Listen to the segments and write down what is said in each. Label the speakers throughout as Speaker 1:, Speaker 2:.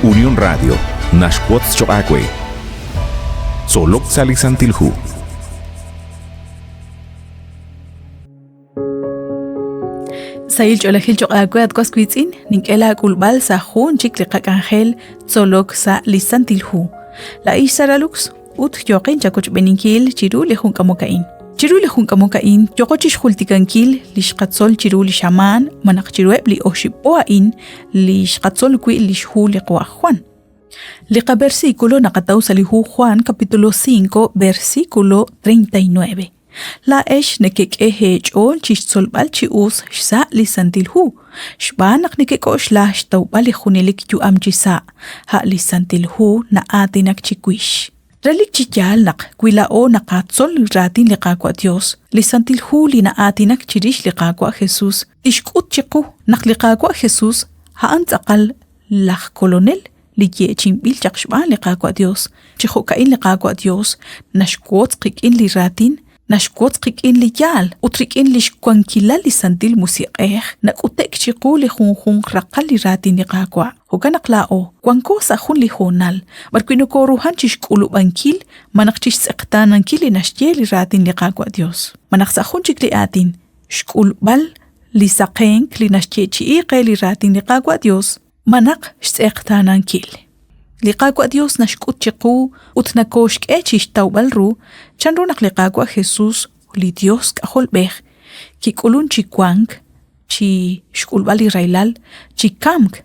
Speaker 1: Unión Radio naxwotz choq' aawe. Tzolok sa' li Santil Hu.
Speaker 2: Sahil ch'oolejil choq' aawe at was wiitz'in, nink'e laak'ulb'al sa' jun chik li qak'anjel tzolok sa' li Santil Hu. Laa'ix Sara Lux ut yooqin chawochb'eeninkil chiru li jun k'amok a'in. Chiru li jun k'amok a'in yooqo chixjultikankil li xqatzol chiru li xamaan malaj chiruheb' li oxib' po a'in li xqatzol wi' li xhu li qawa' Juan. Li qaversículo naqataw sa' li hu Juan capítulo 5 versículo 39. Laa'ex nekek'e eech'ool chi xtzolb'al chi us xsa' li Santil Hu, xb'aan naq nekek'oxla xtawb'al li junelik yu'am chi sa', a' li Santil Hu na'aatinak chiwix. Relik chi yaal naq wi laa'o naqatzol li raatin li Qaawa' Dios, li Santil Hu li na'aatinak chirix li Qaawa' Jesus tixk'ut chiqu naq li Qaawa' Jesus a'an tz'aqal laj Kolonel li yeechi'inb'il chaq xb'aan li Qaawa' Dios. Chi jo'ka'in li Qaawa' Dios naxwotz qik'in li raatin, naxwotz qik'in li yaal, ut rik'in lix wankilal li Santil Musiq'ej nak'ute'k chiqu li junjunq raqal li raatin li Qaawa'. Jo'kan naq laa'o wanko sa' jun li hoonal b'arwi' nokoruhan chixk'ulub'ankil malaj chixtz'eqtaanankil li naxye li raatin li Qaawa' Dios. Malaj sa' jun chik li aatin, xk'ulb'al li saqenk li naxyeechi'i qe li raatin li Qaawa' Dios Malaq xtz'eqtaanankil. Li Qaawa' Dios naxk'ut chiqu ut nakooxk'e chi xtawb'al ru chanru naq li Qaawa' Jesus, li Dios K'ajolb'ej, kik'ulun chi wank, chi xk'ulb'al li rahilal, chi kamk,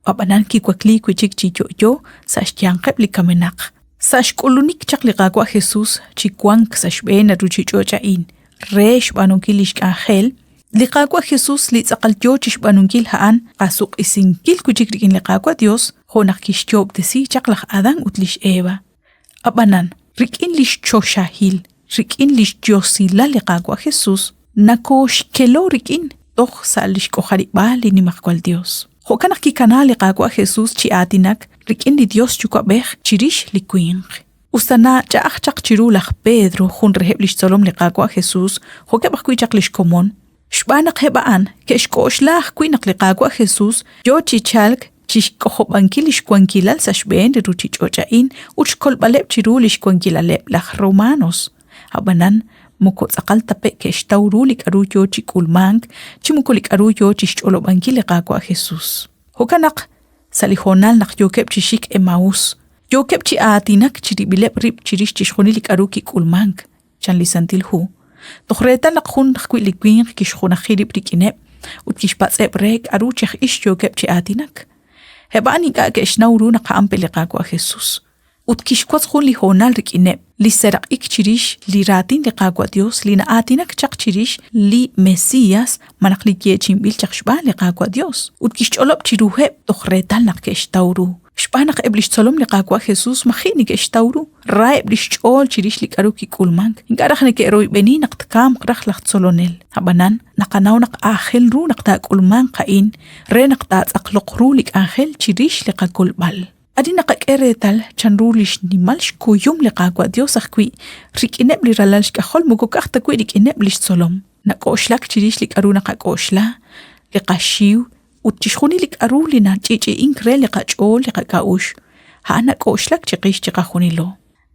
Speaker 2: ab'anan kiwakliik wi' chik chi yo'yo sa' xyanqeb' li kamenaq. Sa' xk'ulunik chaq li Qaawa' Jesus chi wank sa' xb'een li ruuchich'och' a'in re xb'aanunkil li xk'anjel, Li Qaawa' Jesus li tz'aqal yoo chixb'aanunkil a'an qasuq'isinkil wi' chik rik'in li Qaawa' Dios jo' naq kixyoob'tesi chaq laj Adan ut li xEva. A'b'anan, rik'in lix choxahil, rik'in lix diosilal li Qaawa' Jesus, nakooxkelo rik'in toj sa' lix k'ojarib'aal li Nimajwal Dios. Jo'kan naq kikana li Qaawa' Jesus chi aatinak rik'in li Dios Yuwa'b'ej chirix li winq. Us ta nach'a'aj chaq chiru laj Pedro, jun reheb' li xtzolom li Qaawa' Jesus, jo'keb' ajwi' chaq li xkomon, xb'aan naq eb' a'an ke'xk'oxla ajwi' naq li Qaawa' Jesus yo chi chalk chi xk'ojob'ankil li xwankilal sa' xb'een li ruuchich'och' a'in ut xkolb'aleb' chiru li xwankilaleb' laj Romanos. Ab'anan, moko tz'aqal ta pe' ke'xtaw ru li k'aru yo chi k'ulmank chi moko li k'aru yo chi xch'olob'ankil li Qaawa' Jesus. Jo'kan naq, sa' li hoonal naq yookeb' chi xik Emaús, Yookeb' chi aatinak chirib'ileb' rib' chirix chixjunil li k'aru kik'ulmank, chan li Santil Hu. Toj reetal naq jun ajwi' li winq kixjunaji rib' rik'ineb' ut kixpatz'eb' re k'aru chi aj ix yookeb' chi aatinak. Eb' a'an ink'a' ke'xnaw ru naq a'an pe' li Qaawa' Jesus. Ut kixwotz jun li hoonal rik'ineb' li seraq'ik chirix li raatin li Qaawa' Dios li na'aatinak chaq chirix li Mesias malaj li yeechi'inb'il chaq xb'aan li Qaawa' Dios, ut kixch'olob' chiruheb' toj reetal naq ke'xtaw ru. Xb'aan naq eb' li xtzolom li Qaawa' Jesus maji' neke'xtaw ru, raheb' li xch'ool chirix li k'aru kik'ulmank, ink'a' raj neke'royb'eni naq tkamq raj laj tzolonel. Ab'anan, naqanaw naq aajel ru naq taak'ulmanq a'in re naq taatz'aqloq ru li k'anjel chirix li qakolb'al. Arin naqak'e reetal chanru li xnimal xkuyum li Qaawa' Yos ajwi' rik'ineb' li ralal xk'ajol moko ka'aj ta wi' rik'ineb' li xtzolom. Nak'oxlak chirix li k'aru naqak'oxla, li qaxiw, ut chixjunil li k'aru li nach'i'ch'i'ink re li qach'ool li qak'a'uxl, a'an nak'oxlak chiqix chiqajunilo.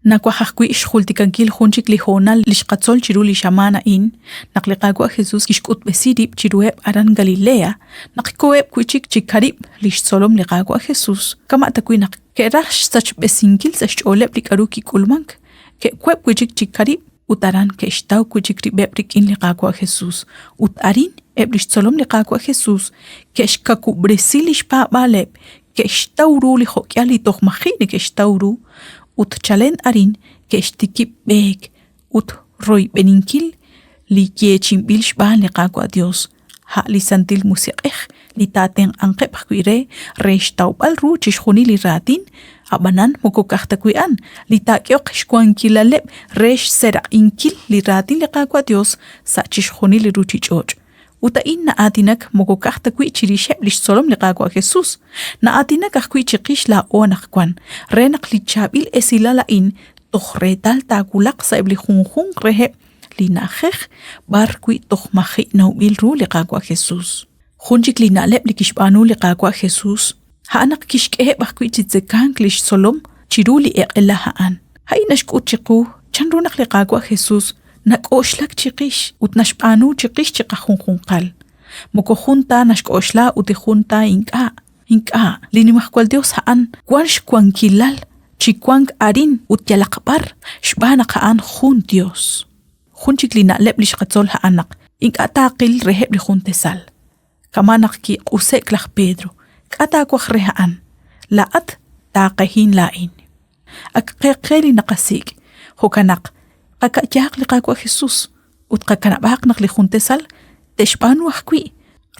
Speaker 2: Nawaj ajwi' xjultikankil jun chik li hoonal li xqatzol chiru li xamaan a'in, naq li Qaawa' Jesus kixk'utb'esi rib' chiruheb' aran Galilea, naq koheb' wi' chik chi karib'k li xtzolom li Qaawa' Jesus, kama' tawi' naq ke'raj xsachb'esinkil sa' xch'ooleb' li k'aru kik'ulmank, ke'web' wi' chik chi karib'k ut aran ke'xtaw wi' chik rib'eb' rik'in li Qaawa' Jesus. Ut arin eb' li xtzolom li Qaawa' Jesus ke'xkawub'resi li xpaab'aaleb', ke'xtaw ru li jo'k'ihal li toj maji' neke'xtaw ru, ut chalen arin ke'xtikib' b'eek ut royb'eninkil li yeechi'inb'il xb'aan li Qaawa' Dios, a' li Santil Musiq'ej li taatenq'anqeb' ajwi' re, re xtawb'al ru chixjunil li raatin, a'b'anan moko ka'aj ta wi' a'an, li taak'ehoq xwankilaleb' re xseraq'inkil li raatin li Qaawa' Dios sa' chixjunil li ruchich'och'. Ut a'in na'aatinak moko ka'aj ta wi' chirixeb' lix tzolom li Qaawa' Jesus, na'aatinak ajwi' chiqix laa'o anaqwan, re naq li chaab'il esilal a'in toj reetal taawulaq sa'eb' li junjunq reheb' li na'ajej b'ar wi' toj maji' nawb'il ru li Qaawa' Jesus. Jun chik li na'leb' li kixb'aanu li Qaawa' Jesus. A'an naq kixk'eheb' ajwi' chi tzekank li xtzolom chiru li eq'ela a'an. A'in naxk'ut chiqu chanru naq li Qaawa' Jesus nak'oxlak chiqix ut naxb'aanu chiqix chiqajunjunqal. Moko jun ta naxk'oxla ut li jun ta ink'a'. Ink'a', li Nimajwal Yos a'an wank xwankilal chi wank arin ut yalaq b'ar xb'aan naq a'an jun Yos. Jun chik li na'leb' li xqatzol a'an naq ink'a' taaqil reheb' li jun tesal. Kama' naq kiq'use'k laj Pedro, K'a' taawaj re a'an? Laa'at taaqehin laa'in. Ak qe qe li naqasik', jo'kan naq qaka'yahaq li Qaawa' Jesus ut qakanab'aq naq li jun tesal te'xb'aanu ajwi'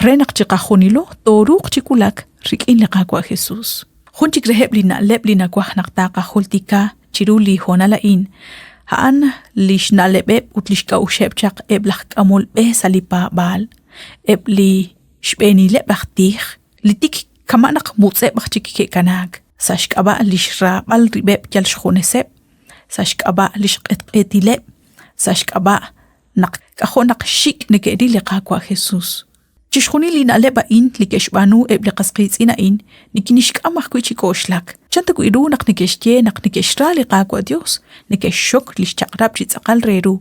Speaker 2: re naq chiqajunilo tooruuq chi wulak rik'in li Qaawa' Jesus. Jun chik reheb' li na'leb' li nawaj naq taaqajultika chiru li hoonal a'in, a'an li xna'leb'eb' ut li xk'a'uxeb' chaq eb' laj k'amol b'e sa' li paab'aal, eb' li xb'eenileb' aj tij, li tik kama' naq mutz'eb' aj chik ke'kanaak, sa' xk'ab'a' li xraab'al rib'eb' yal xjuneseb', sa' xk'ab'a' li xq'etq'etileb', sa' xk'ab'a' naq k'ajo' naq xik' neke'ril li Qaawa' Jesus. Chixjunil li na'leb' a'in li ke'xb'aanu eb' li qas qiitz'in a'in nikinixk'am ajwi' chi k'oxlak. Chan ta wi' ru naq neke'xye naq neke'xra li Qaawa' Dios, neke'xxok li xchaq'rab' chi tz'aqal re ru,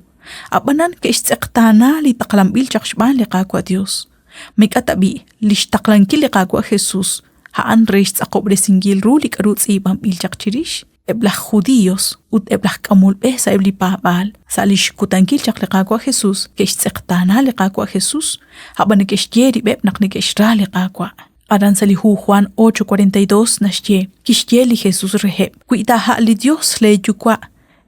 Speaker 2: ab'anan ke'xtz'eqtaana li taqlanb'il chaq xb'aan li Qaawa' Dios. Ma ink'a' tab'i' li xtaqlankil li Qaawa' Jesus a'an re xtz'aqob'resinkil ru li k'aru tz'iib'anb'il chaq chirix? Eb' laj judíos ut eb' laj k'amol b'e sa'eb' li paab'aal sa' li xkutankil chaq li Qaawa' Jesús ke'xtz'eqtaana li Qaawa' Jesús, ab'an neke'xye rib'eb' naq neke'xra li Qaawa'. Aran sa' li hu Juan 8:42 naxye, kixye li Jesús reheb', Wi ta a' li Dios leeyuwa'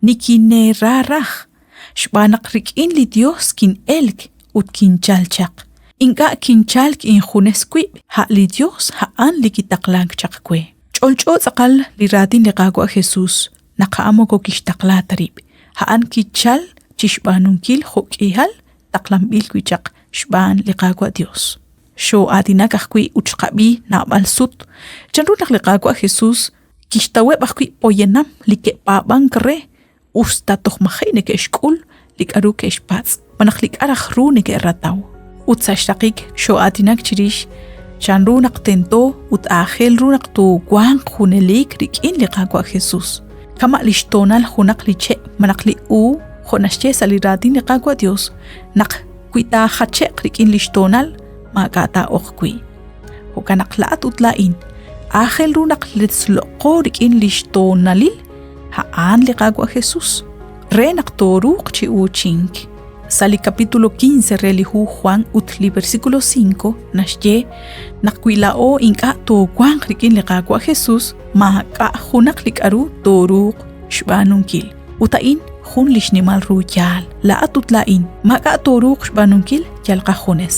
Speaker 2: nikineera raj, xb'aan naq rik'in li Dios kin'elk ut kinchal chaq. Ink'a' kinchalk injunes wib', a' li Dios a'an li kitaqlank chaq we. Ch'olch'o tz'aqal li raatin li Qaawa' Jesus naq a'an moko kixtaqla ta rib', a'an kichal chi xb'aanunkil jo' k'ihal taqlanb'il wi' chaq xb'aan li Qaawa' Dios. Xoo'aatinak ajwi' ut xqab'i naab'al sut chanru naq li Qaawa' Jesus kixtaweb' ajwi' poyanam li ke'paab'ank re us ta toj maji' neke'xk'ul li k'aru ke'xpatz' malaj li k'a' raj ru neke'rataw. Ut sa' xraqik xoo'aatinak chirix chanru naq tento ut aajel ru naq toowanq junelik rik'in li Qaawa' Jesus. Kama' li xtoonal junaq li che' malaj li u jo' naxye sa' li raatin li Qaawa' Dios naq wi taajache'q rik'in li xtoonal maak'a' taa'oq wi'. Jo'kan naq laa'at ut laa'in aajel ru naq letzloqo rik'in li xtoonalil a'an li Qaawa' Jesus, re naq tooruuq chi uuchink. Sa' li capítulo 15 re li hu Juan ut li versículo 5 naxye naq wi laa'o ink'a' toowanq rik'in li Qaawa' Jesus, maak'a' junaq li k'aru tooruuq xb'aanunkil. Ut a'in jun li xnimal ru yaal. Laa'at ut laa'in maak'a' tooruuq xb'aanunkil yal qajunes.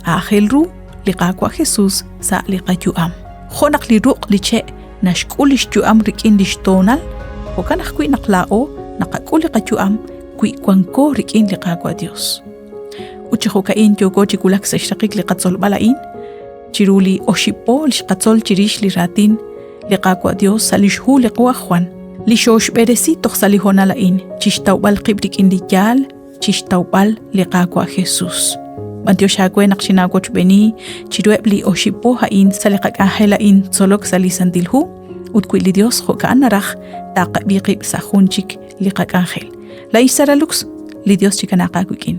Speaker 2: Aajel ru li Qaawa' Jesus sa' li qayu'am. Jo' naq li ruq' li che' naxk'ul li xyu'am rik'in li xtoonal, jo'kan ajwi' naq laa'o naqak'ul li qayu'am wi wanko rik'in li Qaawa' Dios. Ut chi jo'ka'in yooko chi wulak sa' xraqik li qatzolb'al a'in, chiru li oxib' po li xqatzol chirix li raatin li Qaawa' Dios sa' lix hu li qawa' Jwan, li xooxb'eresi toj sa' li hoonal a'in chixtawb'al qib' rik'in li yaal chixtawb'al li Qaawa' Jesus. B'antiox aawe naq xinaawochb'eeni chiruheb' li oxib' po a'in sa' li qak'anjel a'in tzolok sa' li Santil Hu, ut wi li Dios jo'ka'an naraj, taqab'i qib' sa' jun chik li qak'anjel. Laa'in xSara Lux, li Dios chikanaaq aawik'in.